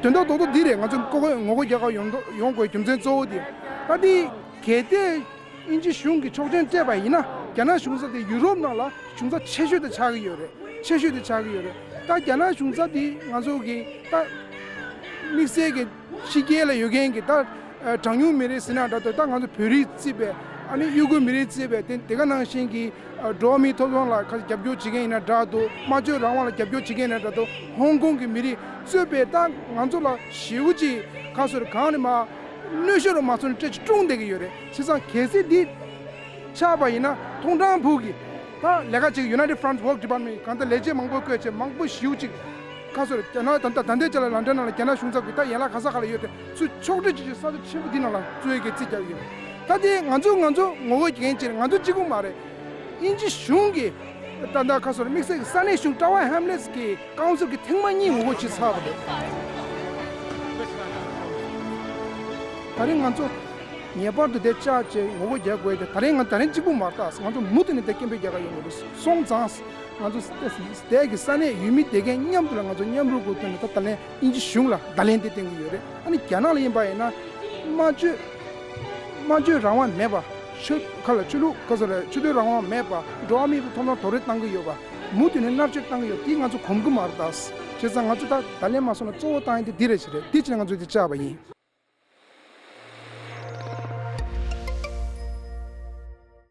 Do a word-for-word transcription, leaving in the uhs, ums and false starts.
དོན་དག་རྡོག་རྡོག་འདི་རེད། ང་ཚོ་ཀོ་ཀོ་ངོ་རྒོལ་རྒྱག་ག་ཡོང་དོ་ཡོང་དགོས་རྒྱུ་མཚན་གཙོ་བོ་དེ། ད་འདི་གལ་ཏེ་དབྱིན་ཇི་གཞུང་གིས་ཆོག་མཆན་སྤྲད་པ་ཡིན་ན། རྒྱ་ནག་གཞུང་ཚབ་དེ་ཡུ་རོབ་ནང་ལ་གཞུང་ཚབ་ཆེ་ཤོས་དེ་ཆགས་ཀྱི་ཡོད་རེད། ཆེ་ཤོས་དེ་ཆགས་ཀྱི་ཡོད་རེད། ད་རྒྱ་ནག་གཞུང་ཚབ་དེ་ང་ཚོ་གི་ད་དམིགས་བསལ་གྱི་ཕྱི་རྒྱལ་ལ་ཡོད་མཁན་གྱི་ད་གྲངས་ཉུང་མི་རིགས་ཟེར་ན་འདྲ་འདུག་ད་ང་ཚོ་བོད་རིགས་བརྩིས་པའི། ཨ་ནི་ཡུ་གུར་མི་རིགས་བརྩིས་པའི། དེ་དེ་ག་ནང་བཞིན་གྱི་འགྲོ་བ་མིའི་ཐོབ་ཐང་ལ་ཁ་རྒྱབ་སྐྱོར་བྱེད་མཁན་ཡིན་ན་འདྲ་འདུག་སྨྲ་བརྗོད་རང་དབང་ལ་རྒྱབ་སྐྱོར་བྱེད་མཁན་ཡིན་ན་འདྲ་འདུག་ཧོང་ཀོང་གི་མི་རིགས་གཙོས་པའི། ད་ང་ཚོ་ལ་ཞེ་པོ་ཅིག་ཁ་སོར་གང་ནས་མ་གནོད་ཤོར་མ་སོང་ནས་སྤྲད་ཅིག་སྲུང་བསྡད་ཀྱི་ཡོད་རེད། བྱས་ཙང་གལ་སྲིད་འདི་ཆགས་པ་ཡིན་ན་ཐོང་ཀྲང་ཕུ་གི་ད་ལས་ཀ་བྱེད་United Front Work Department གང་ལྟར་ལས་བྱེད་མང་པོ་བསྐོས་བྱས། མང་པོ་ཞེ་པོ་ཅིག་ཁ་སོར་རྒྱ་ནག་ད་ད་ད་ལྟའི་ཆ་ལ་ལན་ཀྲན་ནང་ལ་རྒྱ་ནག་གཞུང་ཚབ་ཀྱི་ད་ཡན་ལག་ག་ས་ག་ལ་ཡོད་དེ་ཚུར་ཕྱོགས་སྒྲིག་བྱེད་ཆེད་ས་ཆ་ཆེན་པོ་འདི་ནང་ལ་གཙོ་བོ་གི་རྩིས་རྒྱག་གི་ཡོད། ད་དེ་ང་ཚོ་ང་ཚོ་ངོ་རྒོལ་རྒྱག་མཁན་ཅིག་ང་ཚོ་གཅིག་པུ་མ་རེད། དབྱིན་ཇི་གཞུང་གིས་ད་ལྟ་ཁ་སོར་དམིགས་བསལ་གྱི་ས་གནས་གཞུང་Tower Hamlets གི་ཀའུན་སིལ་གྱི་ཐེངས་མ་གཉིས་ངོ་རྒོལ་བྱས་ཚར་བ་རེད། ད་རིང་ང་ཚོ་ངེས་པར་དུ་དེ་བཅག་བྱས་ངོ་རྒོལ་རྒྱག་དགོས་ཏེ། ད་རིང་ང་ད་རིང་གཅིག་པུ་མ་རེད། ད་ང་ཚོ་མུ་མཐུད་ནས་དེ་སྐད་འབོད་རྒྱག་ག་ཡོང་གི་རེད། སོང་ཙང་ང་ཚོ་དེ་གི་ས་གནས་ཡུལ་མི་དེ་གའི་མཉམ་དུ་ལ་ང་ཚོ་མཉམ་རུབ་དགོས་དོན་ནི་ད་ད་ལན་དབྱིན་ཇི་གཞུང་ལ་བརྡ་ལན་དེ་བསྟན་གྱི་ཡོད་རེད། ཨ་ནི་རྒྱ་ནག་ལ་ཡིན་པ་ཡིན་ན་སྨྲ་བརྗོད་སྨྲ་བརྗོད་རང་དབང་མེད་པ། ཆོས་ཁ་ལ་ཆོས་ལུགས་ག་ཚོད་རེད། ཆོས་དད་རང་དབང་མེད་པ། འགྲོ་བ་མིའི་ཐོབ་ཐང་རྡོག་རོལ་བཏང་གི་ཡོད་པ། མུ་མཐུད་ནས་མནར་གཅོད་བཏང་གི་ཡོད་པ་དེ་ང་ཚོ་གོམས་གི་མ་རེད་ད། བྱས་ཙང་ང་ཚོ་ད་བརྡ་ལན་མ་སོང་ན་གཙོ་བོ་བཏང་ཡ་དེ་འདི་རེད། ཞེས་རེད། དེ་བྱས་ནས་ང་ཚོ་དེ་བཅག་པ་ཡིན།